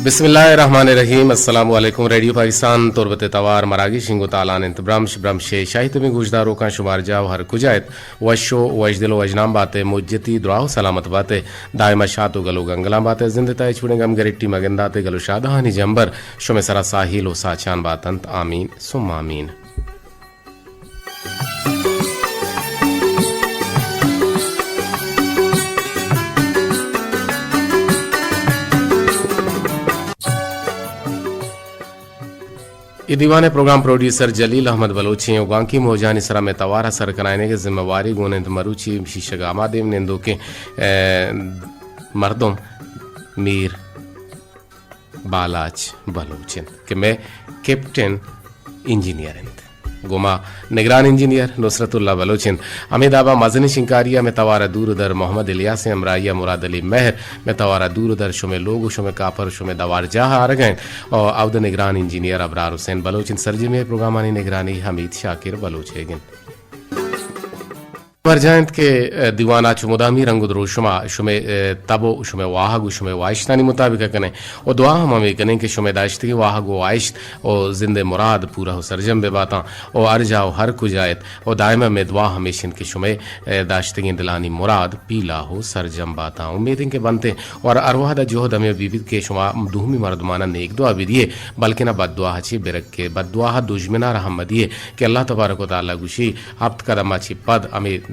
بسم اللہ الرحمن الرحیم۔ السلام علیکم۔ ریڈیو پاکستان تربت توار مراگش انگو تالان انت۔ برمش، برمش شاہی تمہیں گوشداروکاں شمار جاہ و ہر کجا ات۔ وش و وشدل و وشنام باتے، مجتی دراہ و سلامت باتے، دائما شات و گل و گنگلان باتے، زند تا ہچ وڑیں گم گریٹی مگنداتے، گل و شادہانی جمبر شمے سرا ساہیل و ساچان باتنت۔ آمین ثم آمین۔ اے دیوان ءِ پروگرام پروڈیوسر جلیل احمد بلوچ ایں و گوانکی موجانی سرا مئے توار ءَ سر کنائینگ ءِ ذمہ واری گون انت۔ مروچی شیشگ ءَ ہما دیم نندوکیں، اے، مردم میر بالاچ بلوچ انت کہ مئے کیپٹن انجینئر انت۔ گوں ما نگران انجینئر نصرت اللہ بلوچ انت۔ ہمے دابا مزنیں شنکاری ءَ مئے توار ءَ دور و در محمد الیاس ءِ ہمراہی ءَ مراد علی مہر، مئے توار ءَ دور و در شمئے لوگ و شمئے کاپر و شمئے دوار جاہ ءَ آرگ ءَ انت۔ و اود ءَ نگران انجینئر ابرار حسین بلوچ انت۔ سرجمیں پروگرامانی نگرانی حمید شاکر بلوچ ئیگ انت۔ برجاہ انت کہ، ء، دیوان ءَ چو مدامی رنگ و دروشم ءَ شمئے، ء، تب و شمئے واہگ و شمئے واہشتانی مطابق ءَ کنیں و دعا ہم ہمے کنیں کہ شمئے داشتگیں واہگ و واہشت و زند ءِ مراد پورا و سرجم بہ باتاں و ہر جاہ و ہر کجا ات و دائم ءَ مئے دعا ہمیش انت کہ شمئے، ء، داشتگیں دلانی مراد پیلا و سرجم باتاں۔ امید انت کہ بنت انت و ہر، ہر وہد ءَ جہد ہمے بہ بیت کہ شما دومی مردمان ءَ نیک دعا بدیے، بلکنا بد دعا ءَ چہ برکے، بد دعا ءَ دژمن ءَ را ہم مدیے کہ اللہ تبارک و تعالی گوشی، ہپت قدم ءَ چہ پد ہمے، ء،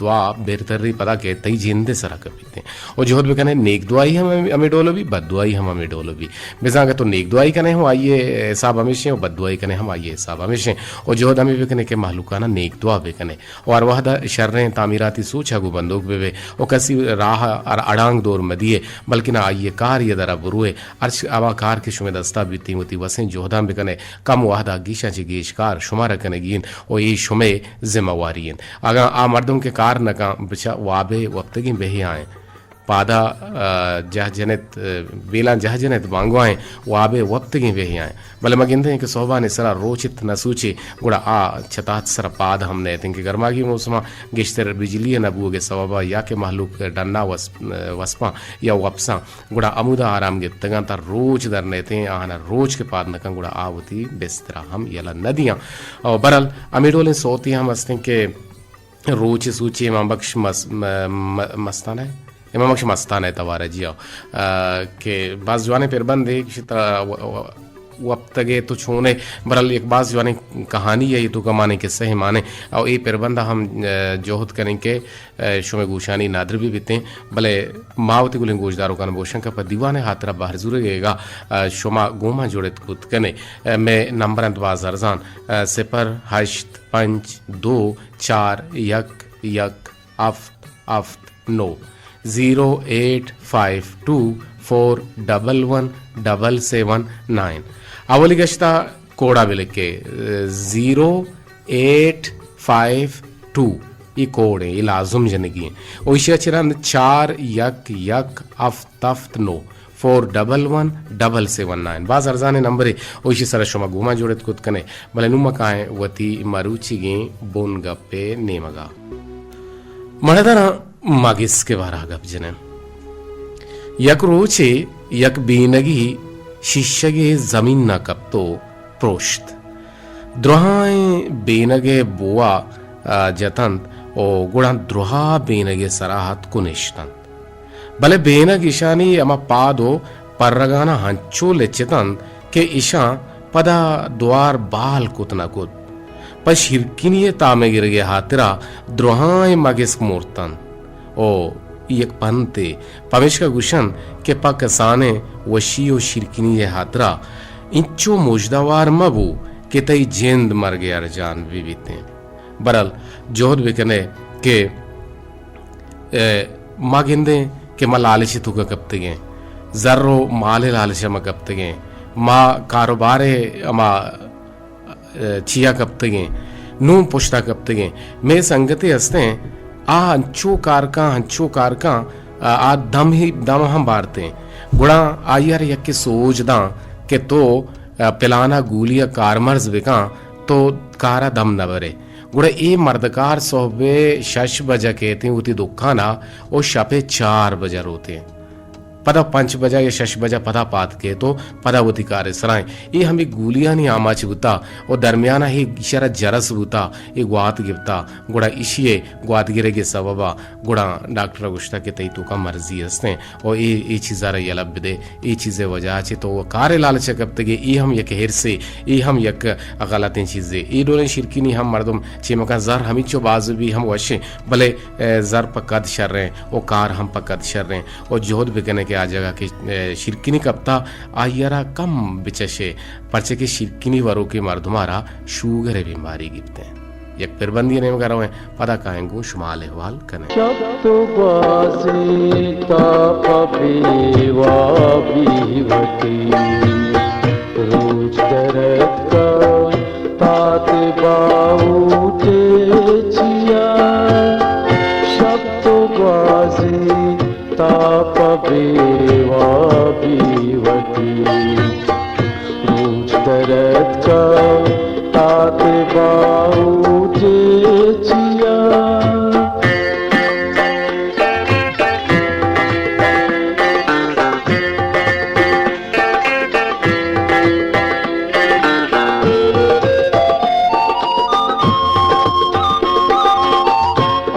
دعا بہتری پدا کہ تئی جند ءِ سرا کپیت۔ و جہد بکنے نیک دعائی ہم ہمے، ہمے ڈول بی، بد دعائی ہم ہمے ڈول بی۔ بزاں اگہ تو نیک دعائی کنے ہم آئی ءِ حساب ہمیش ایں و بد دعائی کنے ہم آئی ءِ حساب ہمیش ایں۔ و جہد ہمے بکنے کہ مہلوکانا نیک دعا بکنے۔ و ہر وہد ءَ شریں تعمیراتی سوچ ءَ گوں بندوک بہ بئے و کسی راہ ءَ اڑانگ دور مہ دیئے، بلکنا آئی ءِ کار ءِ درا بروئے۔ ہرچ ہما کار کہ شمئے دستا بیتیں وتی وسیں جہداں بکنئے، کم وہدا گیشاں چہ گیش کار شمارا کنگی انت و اے شمئے ذمہ واری انت۔ اگاں آ مردم کہ کار نہ کن، بچا وابے وپتگیں بہے آئیں۔ پادا، آ، جہ جنت، آ، بیلاں جہ جنت بانگوائیں وابے وپتگیں بہے آئیں۔ بلے ما گندیں کہ سہبانی سرا روچ ات نہ سوچے، گڑا آ چہ تحت سرا پاد ہم نئیتیں کہ گرماگی موسما گیشتر بجلی نہ بوگے سببا یا کہ مہلوک ڈنا وس-، وسپاں یا وپساں۔ گڑا ہمودا آرام گپتگاں تا روچ در نیتیں، آہانا روچ کہ پاد نکن گڑا آ وتی بسترا ہم یلہ ندیاں۔ او برحال ہمے ڈولیں سوتے ہم ہستیں کہ روچ سوچی امام بخش مس-، م-، م-، مستانہ، امام بخش مستانہ توارا جی آ، آ، کہ باز جوانیں پربندے کہ شتا و-، و-، وپتگے تو چونے، برحال یک باز جوانیں کہانی ہے، تو کمانے قصہ مانے، او اے پربندہ ہم، آ، جہد کنیں کہ ء، شمئے گوشانی نادر بہ بیتیں، بلے ما وتی گلیں گوشداروکان بوشن کہ پہ دیوان ء ہاترا بہر زورگ ء گا، ء، شما گوما جڑت کت کنے۔ ء، مئے نمبر انت باز ارزان، ء، صفر ہشت پنچ دو چار یک یک ہفت ہفت نو، زیرو ایٹ فائیو ٹو فور ڈبل ون ڈبل سیون نائن۔ اولی گشتا کوڑا بلکے، ء، زیرو ایٹ فائیو ٹو، ای کوڈ ایں، ای لازم جنگی ایں۔ او ایشی ء چہ رند چار یک یک ہفت ہفت نو، فور ڈبل ون ڈبل سیون نائن۔ باز ارزانیں نمبرے، او ایشی سرا شما گوما جوڑت کت کنے۔ بلے نوں ما کائیں وتی مروچیگیں بن گپے نیمگا۔ مڑداراں مگسک ء بارہ ء گپ جنیں۔ یک روچے یک بینگی شیشگے زمین ء کپت و پروشت۔ دراہیں بینگ ء بوا، آ، جتنت و گڑا دراہ بینگ ء سرا اتک و نشتنت۔ بلے بینگ ایشانی ہما پاد و پرگانا انچو لچتنت کہ ایشاں پدا دوار بال کت نہ کت۔ پہ شیرکنی ء تامہ گرگ ء ہاترا دراہیں مگسک مرتنت۔ او یک پنتے، پمیشکا گوشنت کہ پہ کسانیں وشی و شیرکنی ء ہاترا انچو مژدہ وار مہ بو کہ تئی جند مرگ ء ارجان بہ بیتیں۔ برحال جہد بکنے کہ، ء، ما گندیں کہ ما لالچ ء توکا کپتگیں، زر و مال ء لالچ ء ما کپتگیں، ما کاروبار ء ہما، ء، چیا کپتگیں، نوں پشتا کپتگیں۔ مئے سنگتے ہستیں، آ انچو کارکاں، انچو کارکاں، آ، آ دم ہی، دم ہم بارتیں۔ گڑا آئی ء را یکے سوج داں کہ تو، آ، پلانا گولی ء کارمرز بکاں، تو کار ء دم نہ برے۔ گڑا اے مردکار سہب ء شش بجہ کیتیں وتی دکان ء و شپ ء چار بجہ روتیں۔ پدا پنچ بجہ یا شش بجہ پدا پاد کئیت و پدا وتی کار ءِ سرا ایں۔ اے ہمے گولیانی آماچ بوتا و درمیانا اے ایشرا جرس بوتا، اے گوات گپتا، گڑا ایشی ءِ گوات گرگ ءِ سببا گڑا ڈاکٹر ءَ گوشتا کہ تئی توکا مرضی ہستیں و اے، اے چیزا را یلہ بدے، اے چیز ءِ وجہ چہ تو کار ءِ لالچ ءَ کپتگے، اے ہم یک حرصے، اے ہم یک غلطیں چیزے۔ اے ڈولیں شیرکنی ہم مردم چیمکاں، زر ہمینچو باز بی ہم وشیں، بلے، اے، زر پہ کد شریں و کار ہم پہ کد شریں۔ و جہد بکنے کہ آ جاگہ کہ، اے، شیرکنی کپتا، آئی ءَ را کم بچشے، پرچہ کہ شیرکنی وروکیں مردم ءَ را شوگر ءِ بیماری گیپتیں۔ یک پربندی ءِ نیمگ ءَ رویں، پدا کائیں گوں شما حال احوال کنیں۔ شپ تو گوازینتا پہ بے وابی وتی، روچ درتکا تات باہوٹے چیا۔ شپ تو گوازینتا پہ بے وابی وتی، روچ درتکا تات باہوٹے چیا۔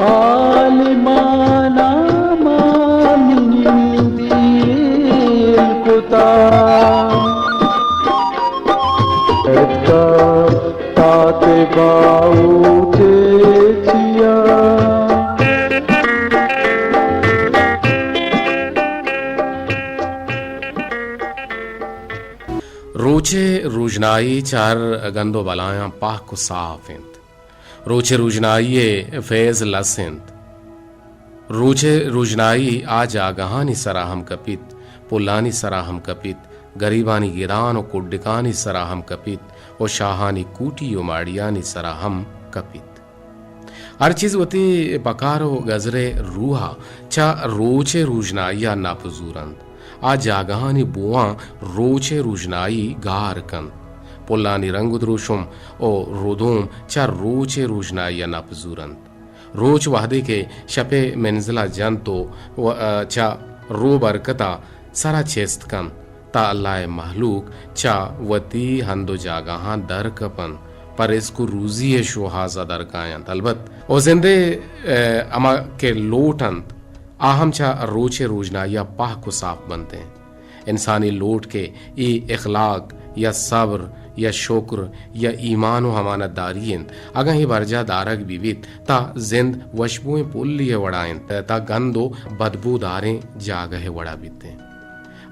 آلمانا ما نندی کتا، اتکا تات باہوٹے چیا۔ روچ ءِ روژنائی چہ ہر گند و بلایاں پاک و صاف انت۔ روچ ءِ روژنائی ءِ فیض لس انت۔ روچ ءِ روژنائی آ جاگہانی سرا ہم کپیت، پلانی سرا ہم کپیت، گریبانی گدان و کڈکانی سرا ہم کپیت و شاہانی کوٹی و ماڑیانی سرا ہم کپیت۔ ہر چیز وتی پکار و گزر ءِ روح ءَ چہ روچ ءِ روژنائی ءَ نپ زورنت۔ آ جاگہانی بوہاں روچ ءِ روژنائی گار کنت۔ پلانی رنگ و دروشم و ردوم چہ روچ ءِ روژنائی ءَ نپ زورنت۔ روچ وہدے کہ شپ ءِ منزل ءَ جنت و، و، چہ روبر کتا سرا چست کنت، تا اللہ ءِ مہلوک چہ وتی ہند و جاگہاں در کپنت، پہ رزق و روزی ءِ شوہاز ءَ در کاینت۔ البت، او زند ءِ، اے، ہما کہ لوٹ انت، آ ہم چہ روچ ءِ روژنائی ءَ پاک و صاف بنت انت۔ انسانی لوٹ کہ اے اخلاق یا صبر یا شکر یا ایمان و امانت داری انت، اگاں اے برجاہ دارگ بہ بیت، تا زند وشبوئیں پلی ءِ وڑا انت، تا گند و بدبو داریں جاگہ ءِ وڑا بیت انت۔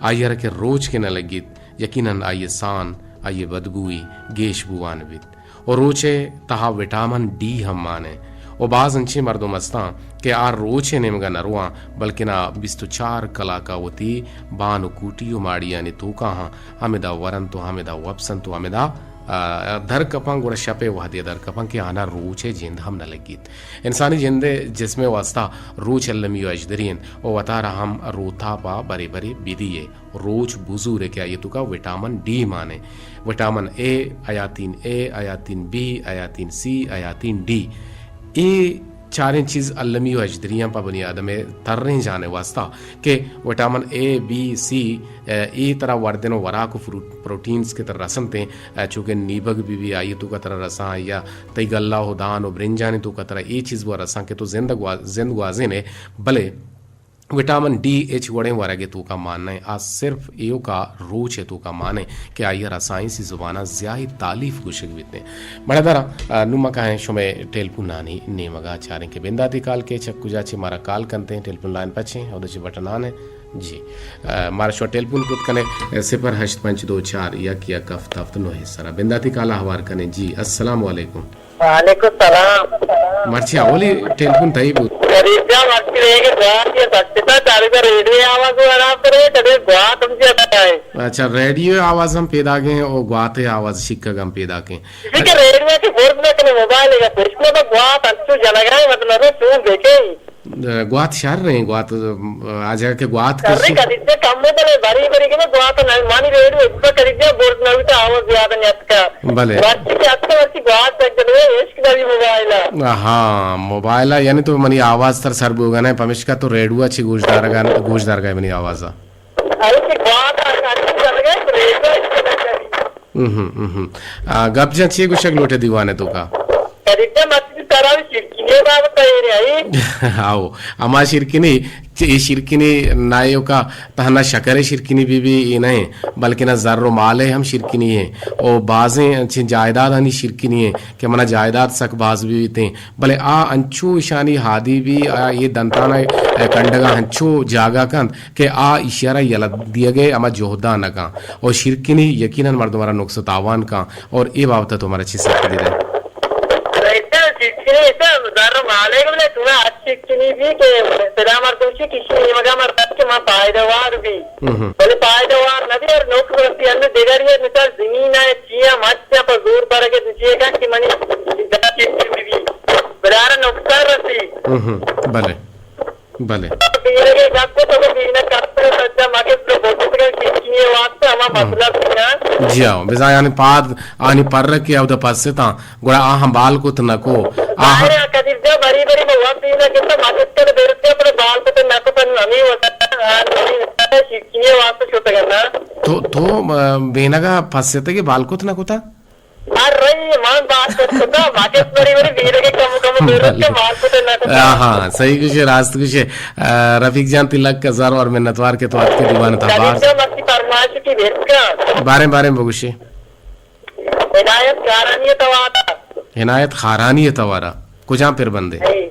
آئی ءَ را کہ روچ کہ نہ لگیت، یقیناً آئی ءِ سان، آئی ءِ بدبوئی گیش بوان بیت۔ و روچ ءِ تہا وٹامن ڈی ہم مان انت۔ و باز انچیں مردم استاں کہ آ روچ ءِ نیمگا نہ رواں، بلکنا بیست و چار کلاکا وتی بان و کوٹی و ماڑیانی توکا ہاں ہمدا ورنت و ہمدا وپسنت و ہمدا، آ، در کپاں، گڑا شپ ءِ وہدے در کپاں کہ آناں روچ ءِ جند ہم نہ لگیت۔ انسانی جند ءِ جسم ءِ واسطہ روچ المی و اژدری انت و وتارا ہم روتاپا برے برے بدیے۔ روچ بزورے کہ آئی توکا وٹامن ڈی مانے، وٹامن اے، آیاتین اے، آیاتین بی، آیاتین سی، آیاتین ڈی۔ اے چاریں چیز المی و اژدریاں پہ بنی آدم ءِ تریں جان ءِ واسطہ کہ وٹامن اے، بی، سی، اے، اے ترا وردن و وراک و فروٹ، پروٹینز کہ ترا رسنت ایں، اے، چوکہ نیبگ بی بی آئی توکا ترا رساں یا تئی گلہ و دان و برنجانی توکا ترا اے چیز و رساں کہ تو زند گوا-، زند گوازین ئے، بلے وٹامن ڈی ہچ وڑیں ورگ ءِ توکا مان نہ انت، آ صرف ایوکا روچ ءِ توکا مان انت کہ آئی ءَ را سائنسی زبان ءَ ضیاء التالیف گوشگ بیت انت۔ مڑداراں، آ، نوں ما کاہیں شمئے ٹیلیفونانی نیمگ ءَ، چاریں کہ بنداتی کال کئے چہ کجا چہ مارا کال کنت انت، ٹیلیفون لائن پچ انت، اود چہ بٹن آن انت۔ جی، آ، مارا شما ٹیلیفون کت کنے، صفر ہشت پنچ دو چار یک یک ہفت ہفت نو ءِ سرا۔ بنداتی کال ءَ ہوار کنیں۔ جی، السلام علیکم۔ وعلیکم السلام۔ مرچی اولی ٹیلیفون تئی بوت؟ خدیجہ، مرچی ریگے گوات یا سچتا چارگا ریڈیو آواز خراب کرے، کدے گوات ہم زیادہ آئے۔ اچھا، ریڈیو آواز ہم پیدا گئے اور گوات آواز شکگ ہم پیدا گئے۔ اسی کہ ریڈیو کے برد نہ کنے، موبائل کا پوچھنا تو گوات انچو جلگا ہے، مطلب ہے، چون دیکھے۔ گوات شر رہے، گوات، آ جگہ کہ گوات شر کشی۔ کدیجہ کم ہے، بلے بری بری کے گوات نہ، مانی ریڈیو اتنا کدیجہ برد نہ ہوتا، آواز زیادہ نہیں آتا۔ بلے۔ مرچی کہ اتکا مرچی گوات تک دلوے عشق دا بھی موبائل ءَ۔ ہاں، موبائل ءَ، یعنی تو منی آواز تر سر بوگا نہ، پمشکا تو ریڈیو ءَ چی گوش دارگا، گوش دارگا منی آواز ءَ۔ آئی کہ گوات آ کاٹی چل گئے، تو ریڈیو اس کے لگ گئی۔ ہم، ہم، ہم۔ آ، گپ جان چی گوشگ لوٹے دیوانے تو کا؟ خدیجہ مسجد ترا شرکینے بابت ہے رہی۔ آؤ، اما شرکینے، چ-، اے شرکینے نایو کا تہنا شکر شرکینے بی بی اے نہیں، بلکہ نہ زر و مال ہم شرکینے ہیں۔ او بازیں انچیں جائیداد ہنی شرکینے ہیں کہ منا جائیداد سک باز بی بیتیں۔ بلے آ انچو ایشانی ہادی بی، آ اے دنتانا، اے، کنڈگا انچو جاگہ کنت کہ آ ایشی ء را یلہ دیگ ء ہما جہد ء نہ کن اور شرکنی یقیناً مردم ء را نقص و تاوان کن اور اے بابت ء تو مارا چی سک دیدہ؟ ایسا شرکنی ایسا زر مالے گلے تمہیں اچ شرکنی بھی کہ پدا مردم چی کسی نیمگا مردم کہ من پائدہ وار بھی۔ ہم۔ بلے پائدہ وار نہ بھی اور نوک رسی ہم دگری مثال زمین ہے، چیا مچ یا پر زور پر کے دوسری کا کہ منی زر شرکنی بھی۔ بلے آرا نقصان رسی۔ ہم، بلے۔ بلے۔ بیرگے گپ کو تو بیرگ کپتگ سجا مگس رو بوتگ کیچی واسطہ ہما ہم۔ مسئلہ بینا۔ جی ہاں، بزاں یعنی پاد آنی پر کہ اودا پستاں، گڑا آہاں بال کت نکو۔ آہاں ظاہر ہے، قدیر جان، بری بری ما وقت بینا کہ تو مگس کر بیرتے اپنے بال کت نکو پن ہمیں وقت، ہمیں وقت شیچی واسطہ شتگ نا۔ تو، تو، آ، بینگا پستگے بال کت نکوتا؟ ہر رئی مان بات کت کتا، باقی بری بری بیرے کے کم کم بیرے کے بلے۔ مان کتے نہ کتا۔ ہاں، ہاں، صحیح گوشے، راست گوشے۔ آ، رفیق جان، تی لک ہزار وار منتوار کہ تو اتکے دیوان تا بار۔ خدیجہ مرچی فرمائش کی بھیج کا۔ باریں باریں بگوشے۔ ہدایت کارانی توارا۔ ہدایت خارانی توارا۔ کجام پر بندے؟ جی۔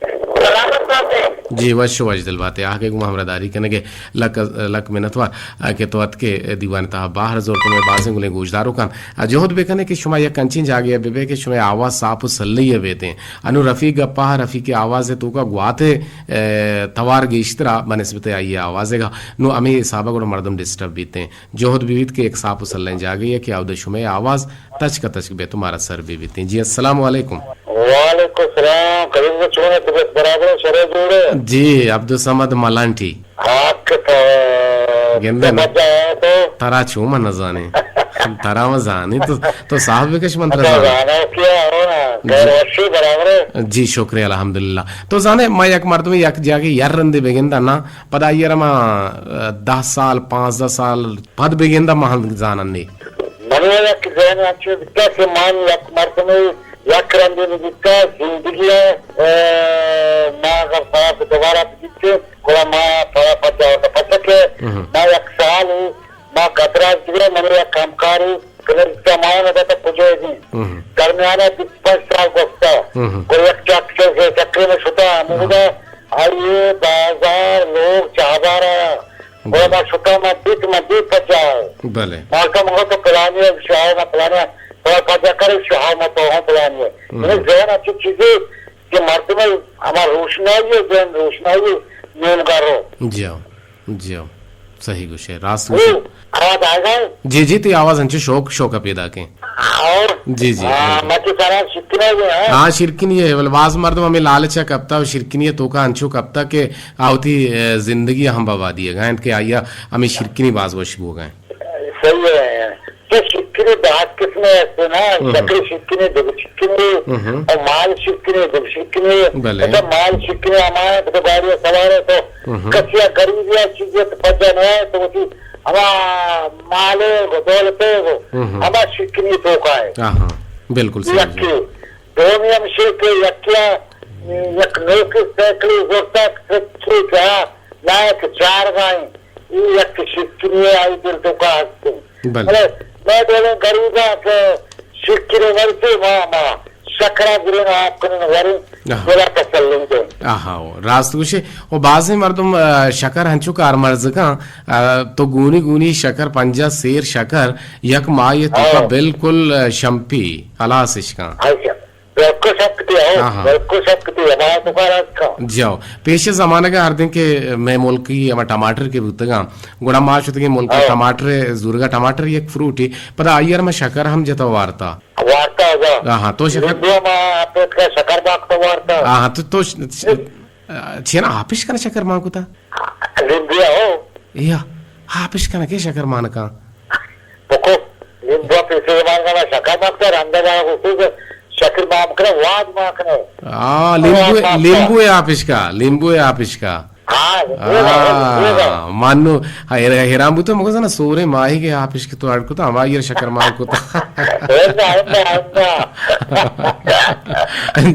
سلامت بات ئے۔ جی، وش و وش دل بات ئے۔ آ کہ گوں ما ہمراہداری کنگ ء لک، لک منتوار، آ، کہ تو اتکے دیوان تہا باہر زور تو مئے بازیں گلیں گوشداروکاں، آ، جہد بکنے کہ شما یک انچیں جاگے ء ببے کہ شمئے آواز ساپ و سلئی ء بیتیں۔ انو رفیق گپا، رفیق ء آواز ء توکا گوات ء، آ، توار گیشترا بنسبت آئی ء آواز ء گا۔ نو ہمے حساب ء گڑا مردم ڈسٹرب بیتیں۔ جہد بہ بیت کہ یک ساپ و سلیں جاگہے کہ اود شمئے آواز تچک تچک بیت و مارا سر بہ بیتیں۔ جی، السلام علیکم۔ وعلیکم السلام۔ کریم، چون ئے؟ طبیعت برابر ئے؟ شر ئے، جوڑ ئے؟ جی، عبدالصمد ملانٹی۔ آ کہ تو گندے نا۔ تو مزہ آیا تو؟ ترا چو من نزانے۔ ترا من زانی تو، تو صاحب بکش من ترا اچھا، زانے۔ زانا کیا ہو نا؟ جی۔ خیر وشی برابر ئے؟ جی، شکر الحمدللہ۔ تو زانے ما یک مردمے یک جاگے یر رندے بگنداں نا، پدا آئی ء را ما، آ، دہ سال، پانزدہ سال پد بگنداں ما ہم زانن نے۔ منی یک ذہن انچو بیتا کہ من یک مردمے یک رندے نہ بیتا، زندگی ء، آ، ما اگر ساعت دوبارہ بگیتے، گڑا ما پدا پدا پدا کہ ما یک سال ما قدراز دیگه منی یک ہمکاری کہ من زمان داتا کجا دی۔ درمیان بیست پنچ سال گفتا۔ گڑا یک چک چک چکری میں شتا، ہمودا آئیے بازار لوگ چابارا۔ گڑا ما شتا، ما دیت، ما دیت پجا۔ بلے۔ مالکا مگو تو پلانی ہے، شاہ ما پلانی ہے۔ تو پجا کرے شاہ ما تو ہم پلانی ہے۔ یعنی ذہن اچھی چیزیں کہ مردم ہما روشنائی ہے، ذہن روشنائی ہے، نیمگا رو۔ جی ہاں۔ جی ہو، صحیح گوشے، راست گوشے۔ آواز آئے گا؟ جی جی، تی آواز انچو شوق، شوق پیدا کیں۔ اور جی جی، ہاں، بالکل۔ مچے سارا شرکنی ہے، ہاں؟ ہاں، شرکنی ہے، بلے باز مردم ہمیں لالچ کپتا و شرکنی ہے توکا انچو کپتا کہ آوتی، اے، زندگی ہم بابا دیے گا انت کہ آیا ہمیں شرکنی باز وش بو گئے۔ صحیح ہے۔ کہ شکری دہ قسمے ہستے نا، شکری شکری، دگہ شکری، اور مال شکری، دگہ شکری۔ بلے۔ اچھا، مال شکری ہمارے تو گاڑی سوار ہے تو کسی غریب یا چیزے تو پجا نہ ہے تو وتی ہما مالے گو، دولتے گو، ہما شکری توکا ہے۔ ہاں، بالکل صحیح۔ یکی۔ دومی ہم شے کہ یکیا یک نوکی سائیکلی زورتا، سچی کہا، لائک چار گائیں۔ اے یک شکری آئی دل توکا ہستیں۔ بلے۔ بلے مئے ڈولیں غریباں کہ شکری مرچی ما، ما شکرا گرین آپ کنین ورین، آہا۔ دلا تسلی دیں۔ آہا، او راست گوشے۔ و بازیں مردم، آ، شکر ہنچو کارمرز کن، آ، تو گونی گونی شکر پنجاہ سیر شکر یک ماہی توکا بالکل، آ، شمپی، ہلاس اش کن۔ اچھا۔ بالکل سک تی ہو، آہا۔ بالکل سک تی ہمارا دکان اتکا۔ جاؤ۔ پیش زمانگ ہر دن کہ مئے ملکی ہما ٹماٹر کے بوتگاں، گڑا ما شتگیں ملک ٹماٹر زورگا، ٹماٹر یک فروٹے، پدا آئی ء را ما شکر ہم جتا وارتا۔ وارتا ہو جا۔ آہا، تو شکر لیمبو ما آپ کا شکر باغ تو وارتا۔ آہا، تو، تو ش-، ش-، چینا آپش کنا شکر مان کتا؟ لیمبو ہو۔ یا، آپش کنا کے شکر مان کان؟ بکو، لیمبو پیسے مان کنا شکر مان کتا، رندا جانا گوشتی کہ شکر مان کنا، واد مان کنا۔ آ، لیمبو، واد مان کنا۔ لیمبو آپش کا، لیمبو آپش کا۔ ہاں، آ، مانو، ہاں، حیر-، حیران بوتو، مگو زانا سورے ماہی کے آپش کے تو اڑ کتا، ہمائی شکر مان کتا۔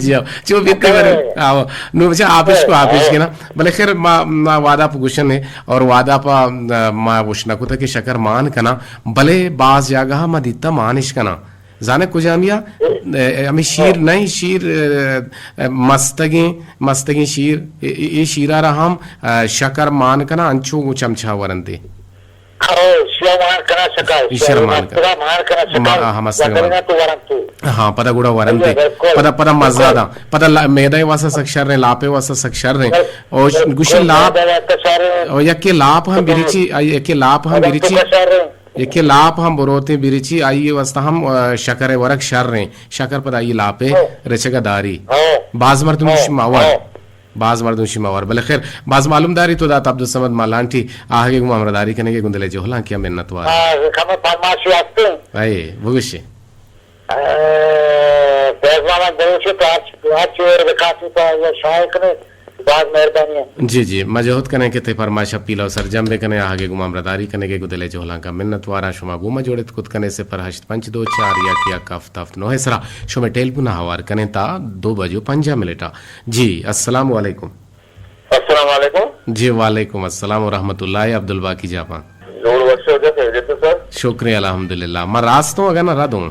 جی، ہاں، چو بیت کہ بر-، آو، نو بچا آپش کو آپش کے نا۔ بلے خیر، ما، ما وعدہ پہ گوشن ہے، اور وعدہ پہ، آ، ما گوش نہ کتا کہ شکر مان کنا، بلے باز جاگہ ما دیتا مانش کنا۔ زانے کجامیا؟ اے، ہمیں شیر نہیں، شیر، اے، اے، مستگیں، مستگیں شیر، اے، اے، اے شیرا را ہم، اے، شکر مان کنا، انچو گو چمچا ورندے۔ او، شیا مان کنا شکر، ایشر مان کنا۔ مستگا مان کنا شکر، ما-، ہاں، مستگا مان۔ تو ورن تو۔ ہاں، پدا گڑا ورندے۔ بالکل۔ پدا، پدا مزہ دا۔ پدا لا-، میدہ واسا سک شر رہے، لاپے واسا سک شر رہے۔ بالکل۔ او ش-، گوشی لاپ، میدہ واسا شر رہے۔ او یکی لاپ ہم بریچی، آ، یکی لاپ ہم بریچی۔ یکے لاپ ہم بروتیں بریچی، آئی واسطہ ہم، آ، شکر ورگ شر ریں۔ شکر پدا آئی لاپے رچگا داری۔ باز مردم شما ور۔ باز مردم شما ور۔ بلے خیر، باز معلوم داری تو دات عبدالصمد مالانٹی آہگے گوں ہمراہ داری کنگے گوں دلے جہلاں کیا منت وار۔ ہاں، کمے فرمائشی ہستیں۔ اے، بگوشے۔ اے، فیض محمد بلوچی تو ہر چ-، ہر چیز بکاسی تو یہ شائع کنے۔ باز مہربانی ہے۔ جی، جی، ما جہد کنیں کہ تئی فرمائش اپیل ء سرجم بہ کنیں، آہگے گوں ہمراہ داری کنگے گوں دلے جہلانکا منت واراں۔ شما گوں ما جوڑت کت کنے صفر ہشت پنچ دو چار یک یک ہفت ہفت نو ء سرا شمے ٹیلیفون ء ہوار کنیں تا دو بجو پنجاہ منٹ ء۔ جی، السلام علیکم۔ السلام علیکم۔ جی، وعلیکم السلام و رحمت اللہ۔ عبدالباقی جاپان۔ جوڑ وش ہو جا، خیریت ہے سر؟ شکر الحمدللہ۔ ما راست ہوں اگر نہ رد ہوں؟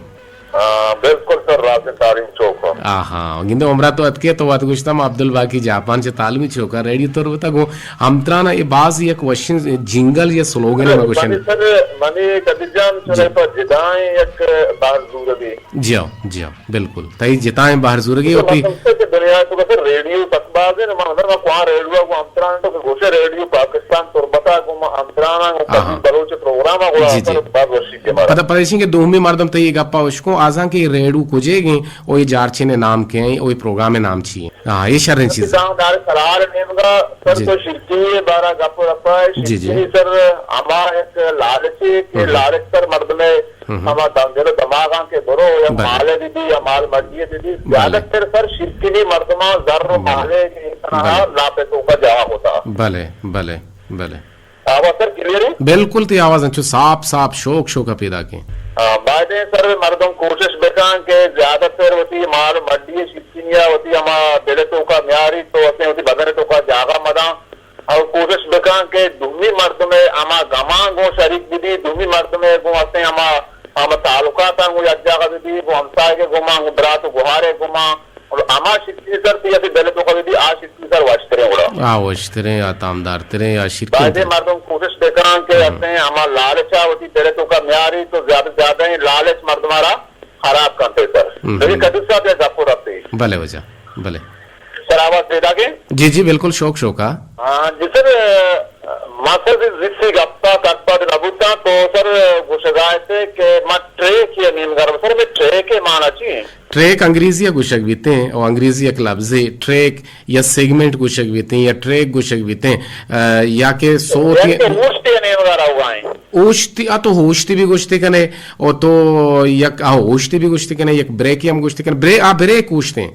ہاں، بالکل سر، راست تعلیم چوک ہو۔ آہا، گندے عمرہ تو اتکے تو وت گوشتم عبدالباقی جاپان چہ تعلیمی چوکا ریڈیو تربتا گوں ہمترانا اے باز یک وشیں جنگل یا سلوگن ہے، میں گوشن۔ منی سر، منی قدیر جان، جی۔ چلے پا جدائیں یک بار زور دی۔ جی ہاں، جی ہاں۔ بالکل۔ تئی جتائیں بہر زورگی تو ہوتی۔ مطلب کہ دنیا تو بس ریڈیو تک بازے نا، من اندر میں کوان ریڈیو کو امتران تو گوشے ریڈیو پاکستان تربتا کو ما امتران کو ہاں، کبھی ہاں۔ بلوچ پروگرام کو جی، جی۔ پر بات وشی کے مارا۔ پتہ، پتہ ایشی کہ دومی مردم تئی گپا اشکو آزان کہ ریڈیو کجے گئے او یہ جارچے نے نام کے ہیں، او یہ پروگرام نام چی ہے؟ ہاں، یہ شریں چیز۔ دام دار قرار نیمگا سر جی۔ تو شرکی بارا گپ رپا ہے، جی، جی۔ شرکی سر ہما ایک لالچی کہ ہم۔ لالچ سر مردم ہم۔ ہما دم دل و دماغاں کہ برو یا بلے۔ مالے بی بی یا مال مڈی بی بی، بلے۔ زیادہ تر سر شرکنی مردماں زر و بلے۔ مالے کہ انسان بلے۔ لاپے تو کا جاگہ ہوتا۔ بلے، بلے، بلے۔ آواز سر کلیئر ہے؟ بالکل تئی آواز انچو صاف صاف شوک شوک پیدا کے۔ ہاں، باید سر مردم کوشش بکن کہ زیادہ تر وتی مال مڈی شرکنی یا وتی ہما دل تو کا میاری تو اسے وتی بدن تو کا جاگہ مداں۔ او کوشش بکن کہ دومی مردم ء ہما گماں گوں شریک بہ بی، دومی مردم ء گوں ہستیں ہما، ہما تعلقاتاں گوں یک جاگہ بہ بی، گوں ہمساہگ ء گوما، گوں برات و گہار ء گوما، اور ہما شکلی سر تی اتی دل توکا بہ بی، آ شکلی سر وشتریں گڑا۔ آ وشتریں، آ تامدارتریں، آ شرکیں بازیں تریں۔ مردم کوشش بکن کہ ہم۔ ہستیں ہما لالچ ء وتی دل توکا میاری تو زیادہ زیادہ ہیں لالچ مردم را خراب کنتے سر۔ ہم۔ لیکن قدیر صاحب یک گپ رپتے۔ بلے وجہ، بلے۔ سر آواز پیدا کے؟ جی، جی، بالکل شوک شوکا۔ ہاں، جی سر، ما سر زیسی گپا کٹ پٹ نہ بوتاں تو سر گوشگا تے کہ ما ٹریک یا نیم گرم سر میں ٹریک ہے مانا چی ہے؟ ٹریک انگریزی ء گوشگ بیتیں او انگریزی یک لفظے ٹریک یا سیگمنٹ گوشگ بیتیں یا ٹریک گوشگ بیتیں، آ، یا کہ سوت یا کہ اوشتی نیم گرا ہوا ہیں۔ اوشتی، آ تو اوشتی بھی گوشتے کنے او تو یک، آ اوشتی بھی گوشتے کنے یک بریک ہم گوشتے کنے، بریک، آ بریک اوشتے ہیں۔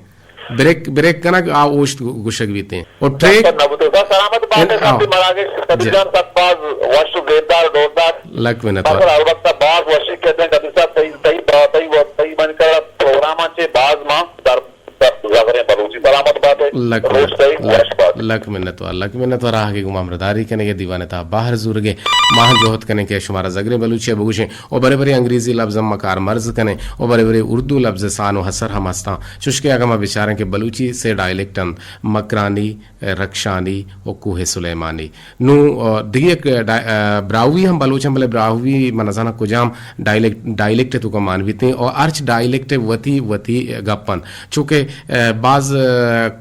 بریک، بریک کنگ آ اوشت گوشگ بیتیں۔ او ٹریک نہ بوتو۔ سر سلامت بات ہے، آؤ۔ سب مراگش، سبھی جی۔ جان سب باز وش و زیبدار، ڈوردار۔ لک منت وار۔ البتہ باز وشی کہتے ہیں، قدیر صاحب، تئی، تئی با-، تئی و-، تئی من کر پروگرام چے باز ماں در، در زغریں بلوچی۔ سلامت بات ہے۔ لک روز منت، تئی لک، وش بات۔ لک منت وار، لک منت وار، آہگے گوں ہمراہ داری کنگے دیوان تا بہر زورگے۔ ماہ جہد کنیں کہ شمارا زغریں بلوچی بگوشیں۔ و برے برے انگریزی لبز ہم ما کارمرز کنیں و برے برے اردو لبز سان و حسر ہم ہستاں، چوشکہ اگاں ما بچاریں کہ بلوچی سے ڈائلیکٹ انت، مکرانی، رکشانی و کوہ سلیمانی۔ نوں، آ، دگہ یک ڈا-، آ، براہوئی ہم بلوچ ہم، بلے براہوئی من نزاناں کجام ڈائلیکٹ، ڈائلیکٹ توکا مان بیتیں و ہرچ ڈائلیکٹ وتی وتی گپ انت۔ چونکہ، آ، باز، آ،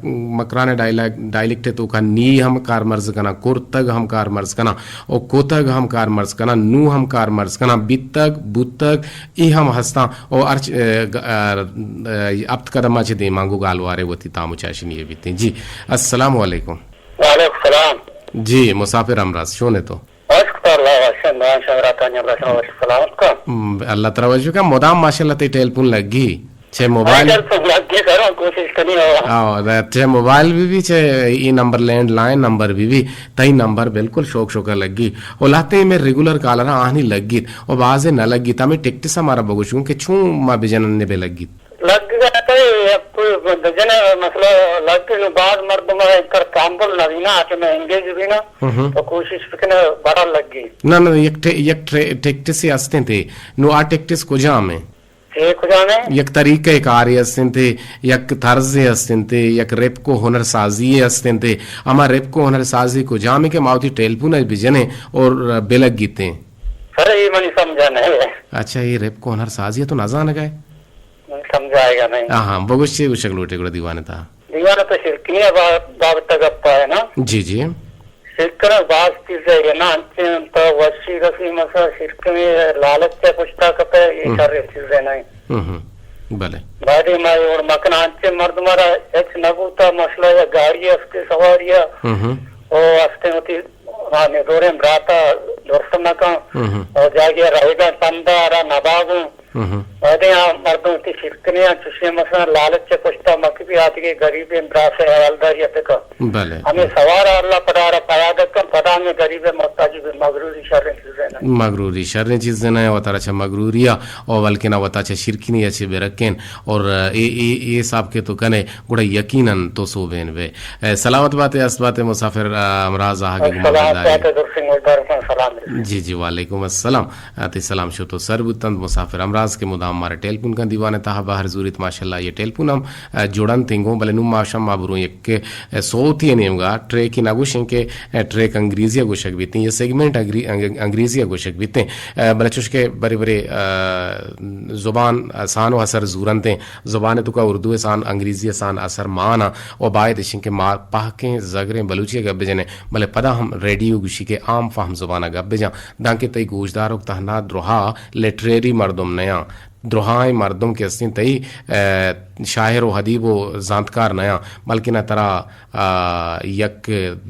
مکران ڈائلیک-، ڈائلیکٹ توکا نی ہم کارمرز کناں، کرتگ ہم کارمرز کناں، و کوتگ ہم کارمرز کناں، نوں ہم کارمرز کناں، بیتگ، بوتگ، ای ہم ہستاں، و ہرچ، آ، گ-، آ، آ، ہپت قدم چہ دیما گوں گالوارے وتی تام و چاشنی بیتیں۔ جی، السلام علیکم۔ وعلیکم السلام۔ جی، مسافر ہمراز، چون ئے تو؟ اشکر اللہ، وشیں، دعا شما را تانی ہمراہ شما وش سلامت کن۔ م، اللہ ترا وش بکن، مدام ماشاءاللہ تئی ٹیلیفون لگی۔ چہ موبائل؟ لگی کروں، کوشش کنی ہو۔ آ، چہ موبائل بی بی، چہ ای نمبر، لینڈ لائن نمبر بی بی، تئی نمبر بالکل شوک شوکا لگی۔ او لہتے میں ریگولر کالر آہنی لگیت، او بازے نہ لگیت۔ ہمیں ٹکٹس ہمارا بگوشوں کہ چون ما بجنن نبے لگیت۔ لگ گئے تو یہ کوئی بجن مسئلہ لگ گئے، باز مردم ہے، کر کامبل نہ بھی نا، کہ میں انگیج بھی نا، ہم۔ تو کوشش بکنے بڑا لگ گئی۔ نہ، نہ، یک ٹے-، یک ٹے-، ٹکٹس ہی ہستیں تھے۔ نو آ ٹکٹس کجام ہیں؟ اے کجام ہے؟ یک طریقہ کارے ہستیں تھے، یک طرزے ہستیں تھے، یک ریپکو ہنر سازی ہستیں تھے۔ ہما ریپکو ہنر سازی کجام ہے کہ ما وتی ٹیلیفون بجنیں اور بلگیتیں۔ سر، یہ منی سمجھا نہیں ہے۔ اچھا، یہ ریپکو ہنر سازی ہے تو نہ زانگا ہے؟ سمجھائے گا نہیں۔ ہاں، ہاں، بگوش چے گوشگ لوٹے گڑا دیوانے تا۔ دیوان تو شرکنی با-، بابت گپ ہے نا؟ جی، جی۔ شرکن باز چیز ہے، یہ نا انچیں تو وشی رسی مسا شرکنی لالچ سے پشتا کپے، یہ ہم۔ شر چیز ہے نہیں۔ ہم، ہم۔ بلے۔ بعد ما اور مکن انچیں مردم را ہچ نہ بوتا مسئلہ یا گاڑی استے سواری ہے، ہم، ہم۔ او استے ہوتی ہاں، میں دوریں براتا درست نہ کن۔ ہم، ہم۔ او جاگے رہیگا پندا را نباگوں۔ ہم، ہم۔ وہدے آ مردم تی شرکنی آ چوشیں مثلاً لالچ چہ پشتا مکی بھی آتگے غریبیں براس حوالداری اتکا۔ بلے۔ ہمیں سوار اللہ پدا را پیادک کن، پدا ہمیں غریب محتاجی بھی مغروری شریں چیزیں نہ۔ مغروری شریں چیزیں نہ، وتارا چہ مغروری آ، او بلکنا وتا چہ شرکنی آ چہ برکن۔ اور اے، اے، اے حساب کہ تو کنے، گڑا یقیناً تو سوبین بے۔ اے، سلامت باتے، است باتے مسافر، آ، ہمراز آہگے گما سلامت برداری۔ باتے، درسنگ ملدار کن سلام رسید۔ جی، جی، وعلیکم السلام۔ آ، تی سلام شو تو سر بوتنت مسافر ہمراز کہ مدام مارا ٹیلیفون کن دیوان تہا بہر زوریت، ماشاءاللہ یہ ٹیلیفون ہم، آ، جوڑنت انگوں، بلے نوں ما شما بروں یک، آ، صوتی نیمگا ٹریک نہ گوشیں کہ، آ، ٹریک انگریزی گوشگ بیتیں، یہ سیگمنٹ انگری-، انگ-، انگریزی گوشگ بیتیں، آ، بلے چوش کہ برے برے، آ، زبان، آ، سان و اثر زورنتیں۔ زبان ءِ توکا اردو ءِ سان، انگریزی ءِ سان اثر مان آں، و باید اش انت کہ ما پہکیں زگریں بلوچی ءَ گپ بجنیں، بلے پدا ہم ریڈیو گوشی کہ عام فہم زبان ءَ گپ بجاں، دانکہ تئی گوشداروک تہنا درہا لٹریری مردم نیاں، درہائیں مردم کہ استیں تئی، ءَ، شاعر و ادیب و زانتکار نیاں، بلکنا ترا، ءَ، یک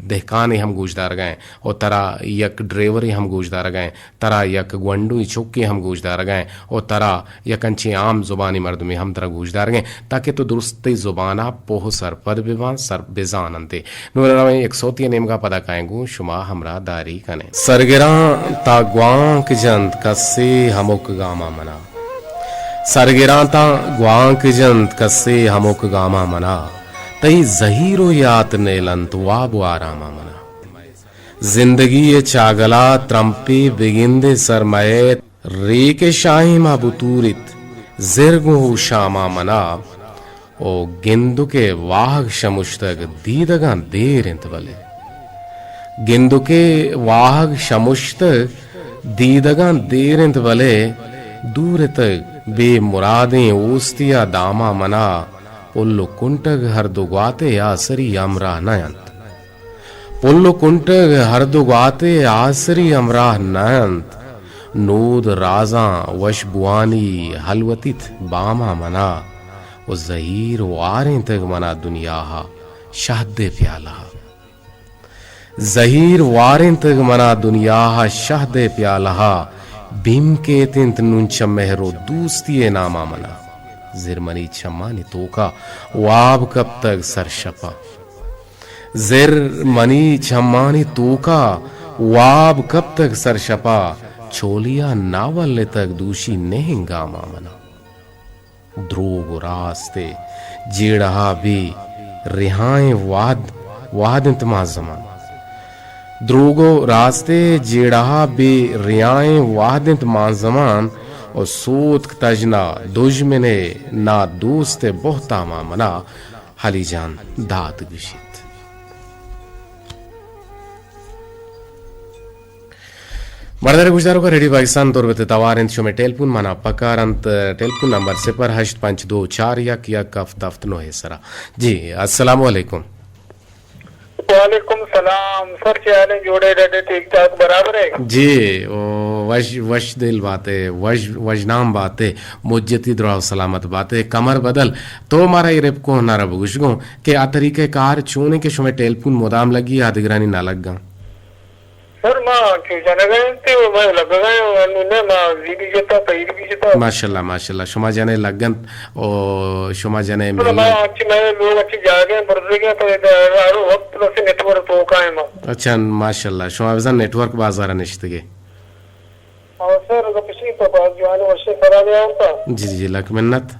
دہکانے ہم گوشدارگا ایں و ترا یک ڈریورے ہم گوشدارگا ایں۔ ترا یک گونڈوئیں چکے ہم گوشدارگا ایں و ترا یک انچیں عام زبانی مردمے ہم ترا گوشدارگا ایں، تاکہ تو درستیں زبانا پوہ و سرپد بباں، سر بزاننتے۔ نوں رویں یک صوتی نیمگا، پدا کائیں گوں شما ہمراہ داری کنیں۔ سرگراں تا گوانک جنت کسے ہمک گاما منا۔ سرگراں تا گوانک جنت کسے ہمک گاما منا۔ تئی زہیر و یات نیلنت واب و آراما منا۔ زندگی ءِ چاگلا ترمپے بگندے سر مئیت، ریک ءِ شاہیما بتوریت زر گوں ہوشاما منا۔ او گندک ءِ واہگ شمشتگ دیدگاں دیر انت بلے۔ گندک ءِ واہگ شمشتگ دیدگاں دیر انت بلے، دور اتگ بے مرادیں اوستی ءِ داما منا۔ پل و کنٹگ ہر دو گوات ءِ آسری ہمراہ نہ انت۔ پل و کنٹگ ہر دو گوات ءِ آسری ہمراہ نہ انت۔ نود رازاں وش بوانی ہلوتیت باما منا۔ و زہیر وارینتگ منا دنیا ءَ شہد ءِ پیالہ ءَ۔ زہیر وارینتگ منا دنیا ءَ شہد ءِ پیالہ ءَ۔ بیم کیت انت نون چہ مہر و دوستی ءِ ناما منا۔ زر منی چمانی توکا واب کپتگ سر شپا۔ زر منی چمانی توکا واب کپتگ سر شپا، چولیا ناولتگ دوشی نہ انگاما منا۔ دروگ و راست ءِ جیڑہا بے ریائیں وہد، وہد انت ماں زمان۔ دروگ و راست ءِ جیڑہا بے ریائیں وہد انت ماں زمان، و سوتک تژنا دژمن ءِ نا دوست ءِ بہتاما منا۔ ہلی جان داد گوشیت۔ مردار گوشداروکاں، ریڈیو پاکستان تربت ءِ توار انت، شمئے ٹیلیفون منا پکار انت، ٹیلیفون نمبر صفر ہشت پنچ دو چار یک یک ہفت ہفت نو ءِ سرا۔ جی، السلام علیکم۔ وعلیکم سلام سر، چے حال انت؟ جوڑ ئے، ڈڈ ئے، ٹھیک ٹھاک، برابر ئے؟ جی، او، وش، وش دل بات ئے، وش، وش نام بات ئے، مجتی دراہ و سلامت بات ئے۔ کمر بدل، تو مارا اے رپکو ہنر ءَ بگوش گوں کہ آ طریقہ کار چون انت کہ شمئے ٹیلیفون مدام لگی، آ دگرانی نہ لگاں؟ سر، ما چو جنگ ءَ انت و ما لگگ ءَ انت، انو نہ ما زیبی جتا، پہیری بھی جتا۔ ماشاءاللہ، ماشاءاللہ، شما جنے لگنت و شما جنے سر، مل ما انت۔ اچھی مئے لوگ اچھی جاگہ برزگے، پر ہر وقت بس نیٹ ورک توکا ہیں ما۔ اچھا، ماشاءاللہ، شما بزن نیٹ ورک بازار نشتگے۔ او سر، گپ ایش انت تو باز جوان و وشیں سرا نیاورتا۔ جی، جی، لک منت۔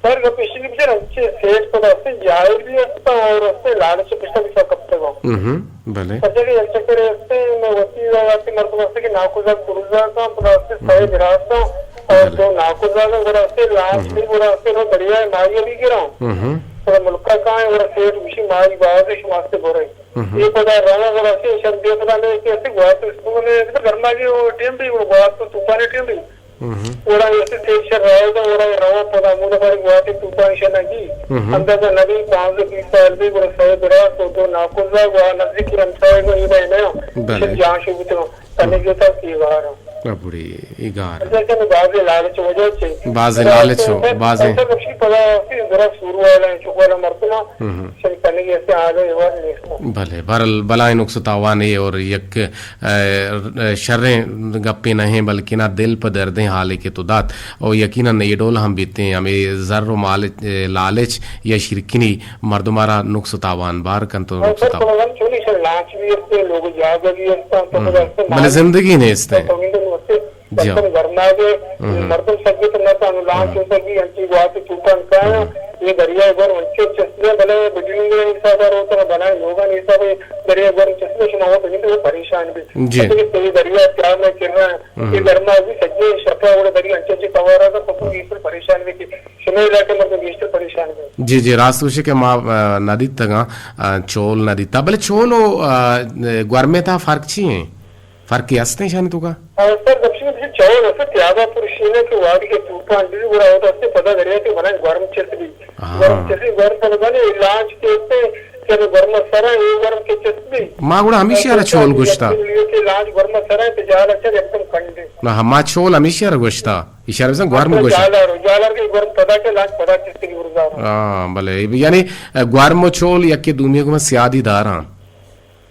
سر، گپ ایش انت کہ بچار انچیں سیٹ پدا ہستیں جاہل بھی ہستاں اور ہستیں لالچ پشتا بھی سر کپتگاں۔ ہم، بلے۔ سر، جگہ یک چکرے ہستیں، میں وتی وقتی مردم ہستیں کہ ناکوزا کروزا کاں، پدا ہستیں سئے براستاں اور بلے۔ دو ناکوزا کاں، گڑا ہستیں لانچ ہم۔ بھی، گڑا ہستیں لوگ دریا ماہی بھی گراں۔ ہم۔ پدا ملکا کاں، گڑا سیٹ گوشی ماہی باز ہے، شما ہستیں برے۔ ہم۔ اے پدا رواں گڑا سے شر دے پدا میں کہ اسے گوات اس کو میں کہ گرما کی وہ ٹیم بھی، وہ گوات تو طوفانی ٹیم بھی۔ ہم۔ گڑا ایسے سے شر رہا تھا، گڑا رواں پدا مولا بڑی گوات طوفان شنا کی۔ ہم۔ اندازہ نبی پانزدہ بیس سال بھی گڑا سائے برا تو دو ناکوزا گوا نزدیک کی ہمسائے کو یہ نیا۔ بلے۔ شر جان شو بتو۔ پنے ہم۔ جو تا کی گار۔ ابڑی ای گار۔ اصل کہ بازیں لالچ وجہ چے۔ بازیں لالچ ہو، بازیں۔ ایسا کچھ کی پدا درا سورو والا ہے، چوک والا مردم۔ ہم۔ شری کنگی ایسے حال و احوال نیست۔ بلے، بہرحال بلائیں نقص و تاوانے اور یک، اه، شریں گپے نہ ہیں، بلکہ نا دل پہ دردیں حالے کہ تو دات۔ اور یقیناً یہ ڈول ہم بیتے ہیں، ہمیں زر و مال، اه، لالچ یا شرکنی مردم آرا نقص و تاوان بار کنت و اور نقص و سر تاوان۔ پروگرام چونی سر لانچ بھی ہستے، لوگ جاگہ بھی ہستا، تو ہم۔ خدا ہستے بلے مال زندگی نہیں ہستے۔ تو ہم دن ہستے۔ جی ہاں۔ مردم گرماگے، ہم۔ مردم سگے تو نہ تانو لانچ ہم۔ ہو سگی، انچی گوات طوفان کایا، ہم۔ یہ دریا گور انچے چستے، بلے بجلی نے حساب روتا، بنا لوگا نے حساب دریا گور چستے، شما ہو بجلی وہ پریشان بھی۔ جی۔ تو یہ دریا کیا میں چل رہا ہے، ہم۔ یہ گرما بھی سگے، شپا وہ دریا انچے انچے توارا کا، تو یہ پر پریشان بھی کہ شما علاقے مردم گیشتر پریشان بھی۔ جی، جی، راست گوشے کہ ما، آ، نہ دیتگاں، آ، چول نہ دیتا۔ بلے چول و، آ، گورمے تا فرق چی ہیں؟ فرقی ہستیں شانی توکا؟ آ، سر، گپ ایش انت کہ چول است تیابا پرشینے کہ وہدی کہ طوفان بی گڑا ہوتا ہستے پدا دریا کہ بنا گرم چست بی۔ ہاں۔ گرم چست بی، گرم پدا بنے لانچ کہ ہستے کہ گرم سرا، یہ گرم کہ چست بی۔ ما گڑا ہمیشی آرا چول گوشتا۔ یہ کہ لانچ گرم سرا، تو جال اچھا یکدم کنڈے۔ نہ، ما چول ہمیشی آرا گوشتا۔ ایشی آرا بزن گرم اچھا، گوشتا۔ جالار، جالار کہ گرم پدا کہ لانچ پدا چست بی گرزا۔ ہاں، بلے، یعنی گرم و چول یکے دومی کو سیادی داراں۔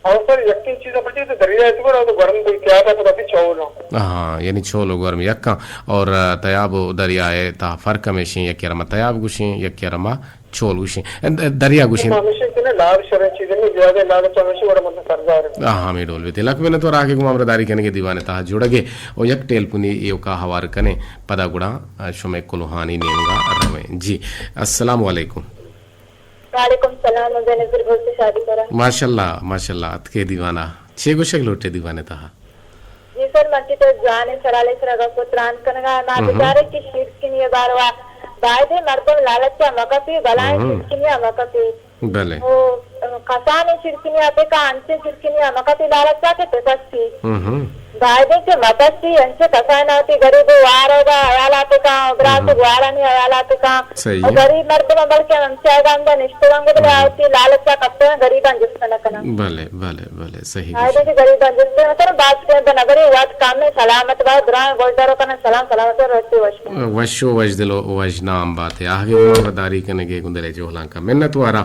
او سر، یکیں چیز پچے تو دریا ء تو گڑا تو گرم کوئی تیاب ء تو کافی چول ہاں۔ ہاں، یعنی چول و گرم یکاں اور، آ، تیاب و دریا ء تہا فرق ہمیشیں، یکے ء را ما تیاب گوشیں، یکے ء را ما چول گوشیں، ا، دریا گوشیں۔ ہمیشہ کہ نا لال شریں چیز نہیں، زیادہ لال چا ہمیشہ بڑا مطلب سردار ہے۔ ہاں، ہمیں ڈول بیتے۔ لک منت و راہ کہ گوں ہمراہ داری کنگے دیوان ء تہا جڑگے و یک ٹیلپونی ایوکا ہوار کنیں، پدا گڑا، آ، شمے کلوہانی نیمگا رویں۔ جی، السلام علیکم۔ وعلیکم سلام، بینظیر بلوچ شادی کرا۔ ماشاءاللہ، ماشاءاللہ، اتکے دیوانا۔ چے گوشگ لوٹے دیوانے تہا؟ جی سر، من چی تو جوان سرالے سرا گپ و تران کنگا، ما ہم۔ بچارے کہ شیرکنی باروا بایدے مردم لالچا مکپی، بلائیں ہم۔ شیرکنیا مکپی۔ بلے۔ او، کسانیں شیرکنیا پکا، انچیں شیرکنیا مکپی لالچا کہ پکسی۔ ہم۔ بایدیں کہ مپسی، انچیں کساناں وتی گریب و وار و با حیالاتے کاں، و برات و ہم۔ گوارانی حیالاتے کاں۔ صحیح و ہے۔ گریب مردم بلکہ ہمچا گندا نشتگاں، بلے ہم۔ آ وتی لالچا کپتگاں، گریباں جست نہ کناں۔ بلے، بلے، بلے، صحیح بایدیں گوشت۔ کہ گریباں جست نہ کناں، باز ٹیم بہ نبرے، وقت کم ہے، سلامت با، درائیں گوشدارو کناں، سلام، سلامت با، رستے وش۔ وش و وش دل و وش نام باتے۔ آہگے گوں ہمراہ داری کنگے گوں دلے جہلانکا منت وارا۔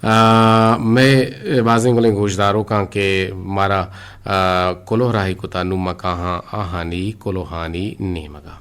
آ، مئے بازیں گلیں گوشداروکاں کہ مارا، آ، کلوہ راہی کتا، نوں ما کاہاں آہانی کلوہانی نیمگا۔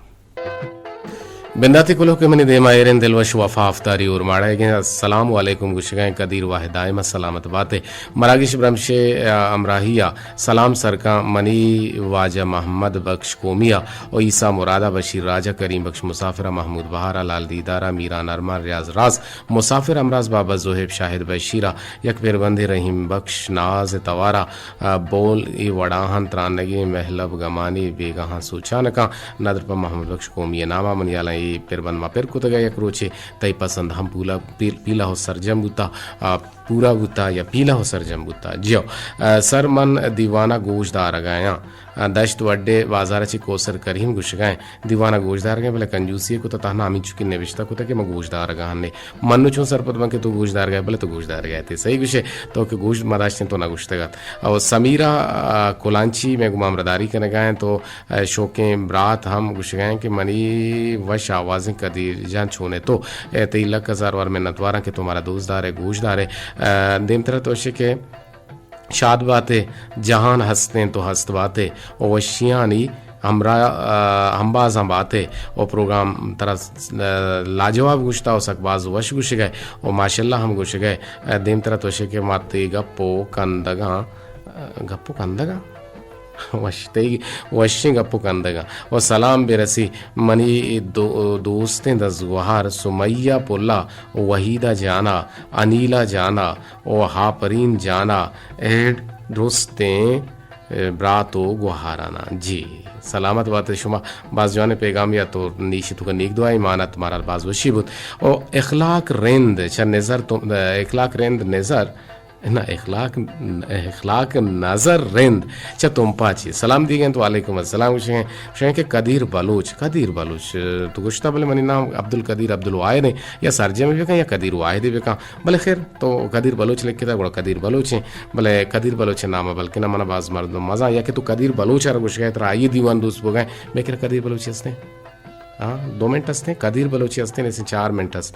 بنداتی کلوہ کہ منی دیما ایریں دلوش وفا افتاری اورماڑا ئیگیں۔ السلام علیکم گوشگائیں قدیر واحد دائم سلامت باتے۔ مراگش برمشے، آ، ہمراہی آ سلام سرکاں منی واجہ محمد بخش قومی آ و عیسیٰ مراد آ، بشیر راج آ، کریم بخش مسافر آ، محمود بہار آ، لال دیدار آ، میران ارمان، ریاض راز، مسافر ہمراز، بابا زوہیب، شاہد بشیر آ، یک پربندے رحیم بخش ناز توارا، آ، بول ای وڑاہاں ترانگیں مہلب گمانی بیگاہاں سوچانکاں، ندر پہ محمد بخش قومی ناما۔ منی ہیالاں ای پربند ما پر کتگا یک روچے، تئی پسند ہم پولا، پیل-، پیلا ہو سرجم بوتا، آ، پورا بوتا یا پیلا ہو سرجم بوتا۔ جیو، آ، سر من دیوانا گوش دارگایاں۔ آ، دشت وڈے بازار چی کوسر کریم گوشگائیں۔ دیوانا گوشدارگیں، بلے کنجوسی کتا، تہنا ہمینچو کہ نوشتہ کتا کہ من گوشدارگاں نے۔ من نو چون سرپد بن کہ تو گوشدارگائے، بلے تو گوشدارگائے تے۔ صحیح گوشے، تو کہ گوش مداشتیں تو نہ گوشتگات۔ او سمیرا، آ، کلانچی میں گما ہمراہداری کنگائیں تو، آ، شوقیں برات ہم گوشگائیں کہ منی وش آوازیں قدیر جان چونے تو۔ اے تئی لک ہزار وار منتواراں کہ تو مارا دوست دارے، گوشدارے۔ آ، دیمترا تو شے کہ شاد باتے، جہان ہستیں تو ہست باتے و وشیانی ہمراہ، آ، ہمبازاں باتے و پروگرام ترا س-، آ، لاجواب گوشتا و سک باز وش گوشگئے و ماشاءاللہ ہم گوشگئے۔ آ، دیم ترا توشے کہ ما تئی گپ و کندگاں، آ، گپ و کندگاں؟ وش، تئی وشیں گپ و کندگاں و سلام برسی منی دو-، دوستیں دزگوہار سمیہ پلا، وحیدہ جانا، انیلہ جانا و ہاپرین جانا، اے درستیں، اے، برات و گوہارانا۔ جی، سلامت بات شما۔ باز جوانیں پیغام یا تو نیشی تو کا نیک دعا ایمانت مارا باز وشی بود۔ او اخلاق رند چہ نظر تو، اخلاق رند نظر، نہ، اخلاق، اخلاق نظر رند چہ تمپا چی۔ سلام دیگیں تو وعلیکم السلام گوشیں، گوشیں کہ قدیر بلوچ، قدیر بلوچ، تو گوشتا بلے منی نام عبدالقدیر عبدالواحد ہیں، یا سرجم بکن یا قدیر واحد بکن۔ بلے خیر، تو قدیر بلوچ لکھتا، گڑا قدیر بلوچ ہیں۔ بلے قدیر بلوچ نام بلکہ نہ، من باز مردم مزاں، یا کہ تو قدیر بلوچ ار گوشگئے، ترا آئی دیوان دوست بگئے، بکر قدیر بلوچ ہستیں۔ ہاں، دو منٹ ہستیں، قدیر بلوچ ہستیں، ایسے چار منٹ ہست۔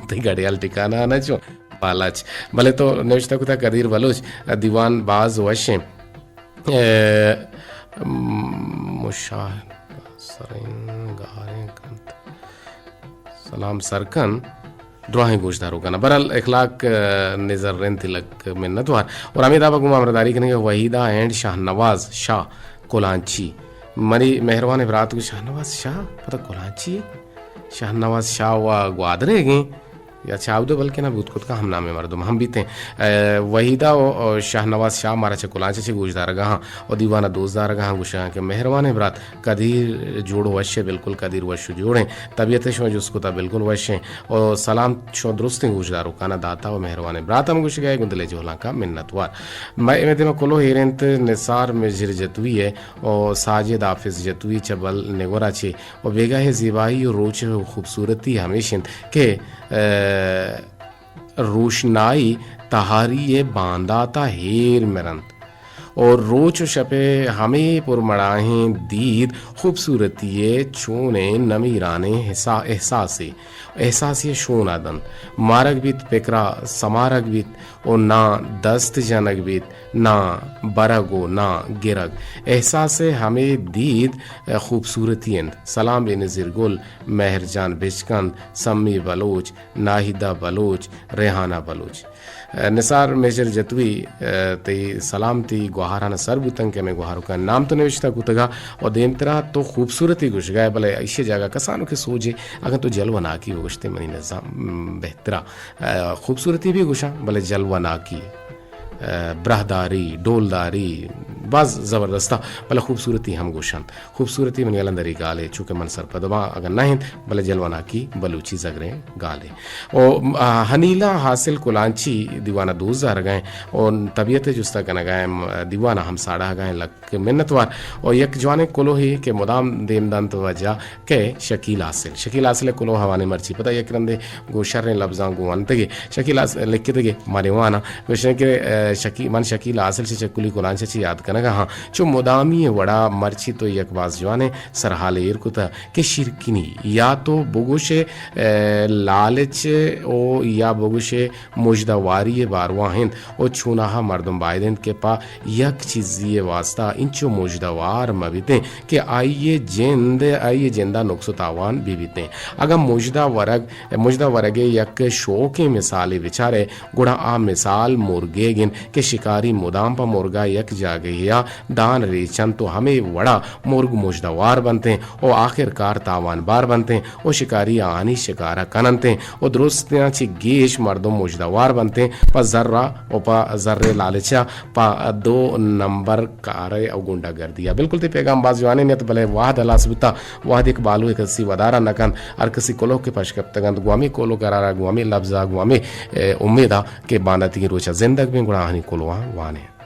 تئی گڑیال ٹھکانہ نہ چو، پالاچ۔ بلے تو نوشتہ کتا قدیر بلوچ، دیوان باز وشیں۔ اے، م-، مشاہد سرین گاریں کنت۔ سلام سرکن، دراہیں گوشداروکانا۔ برحال اخلاق، آ، نظر رند تلک منتوار۔ اور ہمیں دابا گوما ہمراہداری کنگے وحیدہ اینڈ شاہنواز شاہ کلانچی۔ منی مہروان برات گو شاہنواز شاہ، پتہ کلانچی ہے؟ شاہنواز شاہ و گوادرے گیں۔ یا چاودہ بلکہ نہ بوت کت کا ہم نامیں مردم ہم بیتیں۔ اے، وحیدہ و، و شاہنواز شاہ مارا چہ کلانچ چہ گوشدارگا ہاں و دیوان دوست دارگا ہاں گوشاں کہ مہروانیں برات قدیر جوڑ وش ہے، بالکل قدیر وش و جوڑیں۔ طبیعت شما جست کتا بالکل وشیں و سلام شما درستیں گوشداروکانا داتا و مہروانیں برات ہم گوشگئے گوں دلے جہلانکا منتوار۔ میں امیدے میں کلو ہیرنت نثار مجر جتوی ہے و ساجد حافظ جتوی چہ بل نگورا چے و بیگاہ زیبائی و روچ و خوبصورتی ہمیش انت کہ، اے، روشنائی تہاری ء باندات ء ہیر مرنت و روچ و شپ ء ہمے پرمڑاہیں دید خوبصورتی ء چونیں نمیرانیں حسا-، احساسے، احساسے شون ء دنت۔ مارگ بیت پکرا سمارگ بیت و ناں دست جنگ بیت، ناں برگ و ناں گرگ۔ احساس ء ہمے دید خوبصورتی انت۔ سلام بینظیر گل، مہر جان بچکند، سمی بلوچ، ناہیدہ بلوچ، ریحانہ بلوچ۔ نثار میجر جتوی، تئی سلام تئی گوہاران سر بوتن کہ ہمیں گوہاروکان نام تو نوشتہ کتگا و دیمترا تو خوبصورتی گوشگا ہے، بلے ایشی جاگہ کسانو کہ سوجے اگن تو جلوہ ناکی بگوشتے منی نظام بہترا۔ خوبصورتی بھی گوشاں، بلے جلوہ ناکی، براہداری، ڈولداری، باز زبردستا، بلے خوبصورتی ہم گوشاں۔ خوبصورتی منی الندری گالے، چونکہ من سرپد باں اگن نہ انت، بلے جلوہ ناکی بلوچی زگریں گالے۔ او، آ، ہنیلا حاصل کلانچی دیوانہ دوست دارگائیں، او طبیعت جستا کنگائیں، دیوانہ ہم ساڑاگائیں لک منتوار۔ او یک جوانیں کلوہی کہ مدام دیم دنت وجہ کہ شکیل حاصل۔ شکیل حاصل کلوہ وانیں مرچی پدا یک رندے گوں شریں لبزاں گوں ونتگے۔ شکیل حاصل لکھتگے مانے وانا۔ گوشن کہ، اے، شکی-، من شکیل حاصل چہ چکلی کلانچہ چی یاد کنگا ہاں۔ چو مدامی وڑا مرچی تو یک باز جوانیں سرحال ایر کتا کہ شیرکنی یا تو بگوش، اے، لالچ او یا بگوش مژدہ واری ء باروا انت و چوناہا مردم باید انت کہ پہ یک چیزی ء واستا انچو مژدہ وار مہ بیتیں کہ آئی ء جند، آئی ء جندا نقص و تاوان بہ بیتیں۔ اگاں مژدہ ورگ، مژدہ ورگ ء یک شوکیں مثالے بچارئے، گڑا آ مثال مرگیگ انت کہ شکاری مدام پہ مرگا یک جاگہے ء دان ریچنت و ہمے وڑا مرگ مژدہ وار بنتیں و آخر کار تاوان بار بنتیں و شکاری آہانی شکارا کننتیں و درستیاں چہ گیش مردم مژدہ وار بنتیں پہ زرا و پہ زر لالچا پہ دو نمبر کارے و گنڈہ گردیا۔ بالکل تئی پیغام باز جوانیں نیت، بلے وہد ہلاس بوتا، وہد یک بالو کسی ودارا نہ کنت، ہر کسی کلوہ کہ پش کپتگ انت، گوں ہمے کلوہ قرارا، گوں ہمے لبزا، گوں ہمے، اے، امیدا کہ باندا تگیں روچا زندگ بیں، گڑا آہانی کلوہاں وانیں۔